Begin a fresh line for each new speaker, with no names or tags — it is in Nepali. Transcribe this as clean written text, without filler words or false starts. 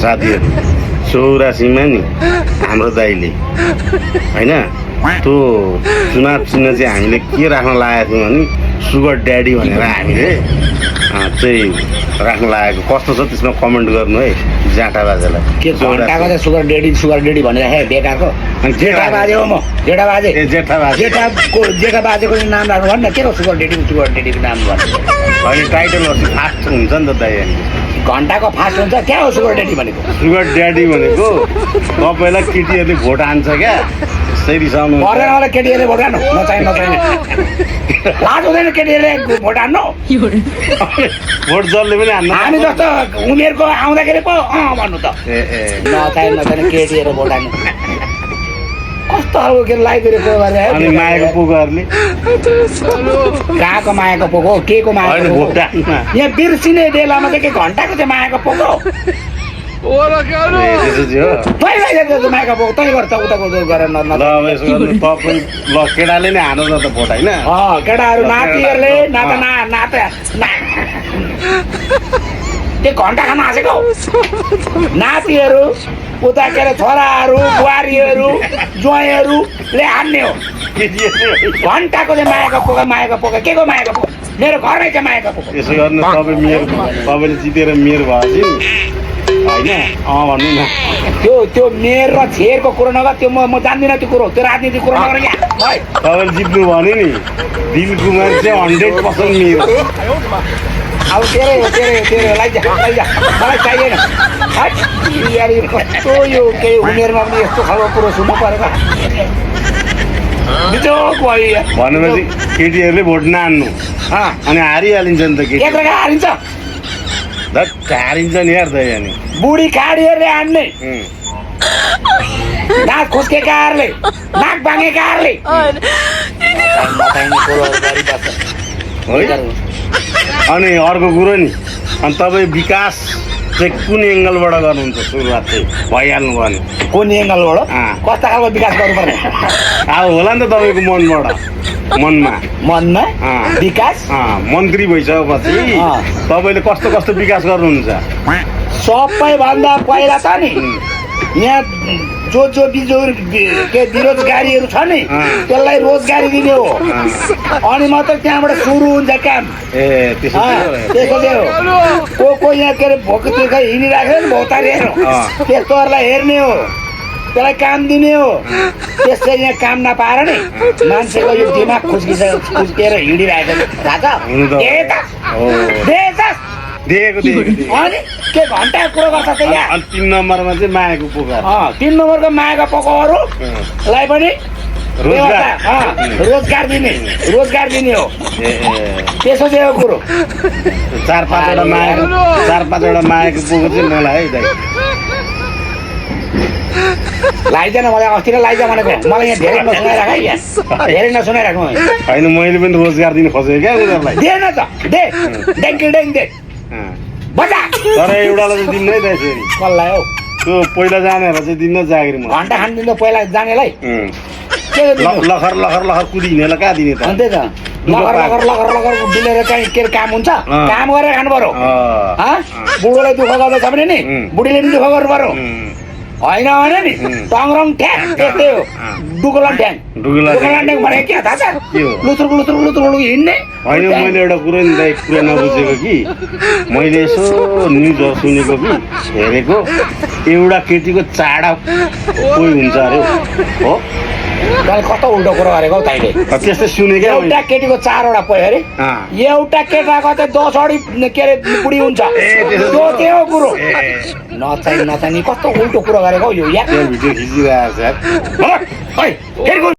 साथीहरू 84मा नि हाम्रो दाइले होइन त्यो चुनाव चिन्ह चाहिँ हामीले के राख्न लागेको थियौँ भने सुगर ड्याडी भनेर हामीले चाहिँ राख्न लागेको कस्तो छ त्यसमा कमेन्ट गर्नु है जाँटा बाजेलाई
के घन्टाको चाहिँ सुगर डेडी भनेर हे बेकाको अनि जेठा बाजे हो म जेठा बाजे
ए जेठा बाजे
जेठा बाजेको नाम राख्नु भन्न के हो सुगर डेडीको नाम भन्नु
अहिले टाइटलहरू फास्ट हुन्छ नि त दाइ
घन्टाको फास्ट हुन्छ क्या हो सुगर डेडी भनेको
सुगर ड्याडी भनेको तपाईँलाई केटीहरूले भोट हान्छ क्या त्यस्तै रिसाउनु
परेन होला केटीहरूले भोट हान्नु नचाहिने लाज हुँदैन केटीहरूले भोट हान्नु
भोट जसले पनि हान्नु
हामी जस्तो उमेरको आउँदाखेरि पो भन्नु त
ए
नचाहिने केटीहरू भोट हान्नु कस्तो खालको के लगाइदिएको
अनि मायाको पोकाहरूले
कहाँको मायाको पोको के को मायाको पोको यहाँ बिर्सिने बेलामा चाहिँ के घन्टाको चाहिँ मायाको पोको मायाको पोको तै गर्छ उताको गरेर
तपाईँ ल केटाले नै हानु न त भोट होइन
केटाहरू नातिहरूले त्यो घन्टा खान हाँसेको नातिहरू उता के अरे छोराहरू बुहारीहरू ज्वाइँहरूले हान्ने हो घन्टाको चाहिँ मायाको पोका के को मायाको पोका मेरो घरमै चाहिँ मायाको पोका
यसो गर्नु तपाईँले जितेर मेयर भएपछि होइन भन्नु न
त्यो मेयर र छेरको कुरो नगर त्यो म जान्दिनँ त्यो कुरो त्यो राजनीतिक कुरो नगर यहाँ
तपाईँले जित्नु भने नि दिल कुमार चाहिँ 100% मेयर
अब तेरै लैजा मलाई चाहिएन कस्तो यो केही उमेरमा पनि यस्तो खालको कुरो सुन्नु परेको
भनेपछि केटीहरूले भोट नहान्नु अनि हारिहालिन्छ नि त केटी
हारिन्छ
हारिन्छ नि यार दाइ अनि
बुढी खाडीहरूले हान्ने नाक खुस्केकाहरूले नाक भाँगेकाहरूले
अनि अर्को कुरो नि अनि तपाईँ विकास चाहिँ कुन एङ्गलबाट गर्नुहुन्छ सुरुवात चाहिँ भइहाल्नु भयो भने
कुन एङ्गलबाट कस्तो खालको विकास गर्नुपर्ने
अब होला नि त तपाईँको मनमा
विकास
मन्त्री भइसकेपछि तपाईँले कस्तो विकास गर्नुहुन्छ
सबैभन्दा पहिला त नि यहाँ जो के बेरोजगारीहरू छ नि त्यसलाई रोजगारी दिने हो अनि मात्र त्यहाँबाट सुरु हुन्छ काम त्यसो को यहाँ के अरे भोक तिर्खा हिँडिराखेको नि भौतारीहरू त्यस्तोहरूलाई हेर्ने हो त्यसलाई काम दिने हो त्यसले यहाँ काम नपाएर नि मान्छेको यो दिमाग खुस्किएर हिँडिरहेको अनि के घन्टा कुरो गर्छ त यहाँ
3 नम्बरमा चाहिँ मायाको पोका
3 नम्बरको मायाको पोकाहरूलाई पनि रोजगार दिने हो त्यसो चाहिँ हो कुरो
4-5वटा मायाको पोको चाहिँ मलाई है दाइ
लाइदैन मलाई अस्ति नै लाइजा भनेको मलाई यहाँ धेरै नसुनाइराख्नु
होइन मैले पनि रोजगार दिनु खोजेको क्या उनीहरूलाई
दिएन त दे बजा
तर एउटालाई चाहिँ दिन्न है दाइ फेरि
कसलाई हौ
त्यो पहिला जानेहरूलाई चाहिँ दिन्न जागिरमा
घन्टा खान दिन्छ पहिला जानेलाई
लखर कुदी हिँडेलाई कहाँ दिने त
त्यही त लगर डुलेर चाहिँ के काम हुन्छ काम गरेर खानु पर्यो बुढोलाई दुःख गर्दैछ भने नि बुढीले पनि दुःख गर्नु पर्यो होइन भने नि टङरङ ठ्याङ त्यस्तै हो डुकुलन ठ्याङ भनेको के थाहा छ लुतुर हिँड्ने
होइन मैले एउटा कुरो नि दाइ कुरा नबुझेको कि मैले यसो न्युजहरू सुनेको कि हेरेको एउटा केटीको चाडा कोही हुन्छ अरे हो
कस्तो उल्टो कुरो गरेको हौ तैँले
त्यस्तै सुनेको
एउटा केटीको 4वटा पो अरे एउटा केटाको चाहिँ 10 के अरे बुढी हुन्छ त्यो चाहिँ हो कुरो नचाहिने कस्तो उल्टो कुरो गरेको हौ यो यहाँ
भिडियो खिचिरहेको छ